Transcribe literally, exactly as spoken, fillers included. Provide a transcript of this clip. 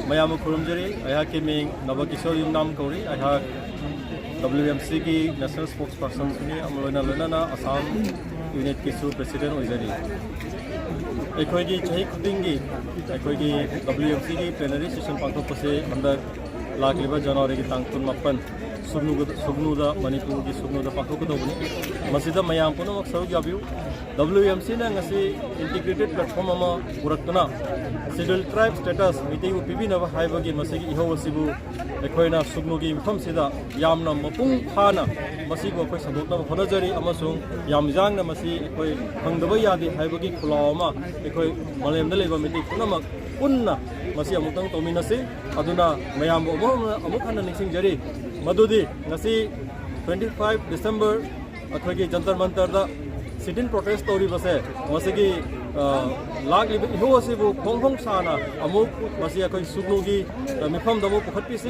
ꯃꯌꯥꯝꯕꯨ ꯈꯨꯔꯨꯝꯖꯔꯤ꯫ ꯑꯩꯍꯥꯛꯀꯤ ꯃꯤꯡ ꯅꯕꯀꯤꯁꯣꯔ ꯌꯨꯝꯅꯥꯝ ꯀꯧꯔꯤ꯫ ꯑꯩꯍꯥꯛ W M C ꯒꯤ national spokespersonꯁꯨꯅꯤ, ꯑꯃ ꯂꯣꯏꯅ ꯂꯣꯏꯅꯅ ꯑꯁꯥꯝ unitꯀꯤꯁꯨ president ꯑꯣꯏꯖꯔꯤ꯫ ꯑꯩꯈꯣꯏꯒꯤ ꯆꯍꯤ ꯈꯨꯗꯤꯡꯒꯤ ꯑꯩꯈꯣꯏꯒꯤ W M C ꯒꯤ plenary session ꯄꯥꯡꯊꯣꯛꯄꯁꯦ ꯍꯟꯗꯛ ꯂꯥꯛꯂꯤꯕ Januaryꯒꯤ ꯇꯥꯡ ꯀꯨꯟꯃꯥꯄꯟ ꯁꯨꯒꯅꯨ, ꯁꯨꯒꯅꯨꯗ, ꯃꯅꯤꯄꯨꯔꯒꯤ ꯁꯨꯒꯅꯨꯗ ꯄꯥꯡꯊꯣꯛꯀꯗꯧꯕꯅꯤ꯫ ꯃꯁꯤꯗ ꯃꯌꯥꯝ ꯄꯨꯝꯅꯃꯛ ꯁꯔꯨꯛ ꯌꯥꯕꯤꯌꯨ꯫ W M Cꯅ ꯉꯁꯤ integrated platform ꯑꯃ ꯄꯨꯔꯛꯇꯨꯅ Scheduled Tribe status ꯃꯩꯇꯩꯕꯨ ꯄꯤꯕꯤꯅꯕ ꯍꯥꯏꯕꯒꯤ ꯃꯁꯤꯒꯤ ꯏꯍꯧ ꯑꯁꯤꯕꯨ ꯑꯩꯈꯣꯏꯅ ꯁꯨꯒꯅꯨꯒꯤ ꯃꯐꯝꯁꯤꯗ ꯌꯥꯝꯅ ꯃꯄꯨꯡ ꯐꯥꯅ ꯃꯁꯤꯕꯨ ꯑꯩꯈꯣꯏ ꯁꯟꯗꯣꯛꯅꯕ ꯍꯣꯠꯅꯖꯔꯤ, ꯑꯃꯁꯨꯡ ꯌꯥꯝ ꯌꯥꯡꯅ ꯃꯁꯤ ꯑꯩꯈꯣꯏ ꯐꯪꯗꯕ ꯌꯥꯗꯦ ꯍꯥꯏꯕꯒꯤ ꯈꯨꯜꯂꯥꯎ ꯑꯃ ꯑꯩꯈꯣꯏ ꯃꯥꯂꯦꯝꯗ ꯂꯩꯕ ꯃꯤꯇꯩ ꯄꯨꯝꯅꯃꯛ ꯄꯨꯟꯅ ꯃꯁꯤ ꯑꯃꯨꯛꯇꯪ ꯇꯧꯃꯤꯟꯅꯁꯤ꯫ ꯑꯗꯨꯅ ꯃꯌꯥꯝꯕꯨ ꯑꯃꯨꯛ ꯍꯟꯅ, ꯑꯃꯨꯛ ꯍꯟꯅ ꯅꯤꯡꯁꯤꯡꯖꯔꯤ ꯃꯗꯨꯗꯤ ꯉꯁꯤ twenty five December ꯑꯩꯈꯣꯏꯒꯤ ꯖꯟꯇꯔ ꯃꯟꯇꯔꯗ sit-in protest ꯇꯧꯔꯤꯕꯁꯦ, ꯃꯁꯤꯒꯤ, ꯑ, ꯂꯥꯛꯂꯤꯕ ꯏꯍꯧ ꯑꯁꯤꯕꯨ ꯐꯣꯡ ꯐꯣꯡ ꯁꯥꯅ ꯑꯃꯨꯛ ꯃꯁꯤ ꯑꯩꯈꯣꯏ ꯁꯨꯒꯅꯨꯒꯤ, ꯑ, ꯃꯤꯐꯝꯗ ꯑꯃꯨꯛ ꯄꯨꯈꯠꯄꯤꯁꯤ꯫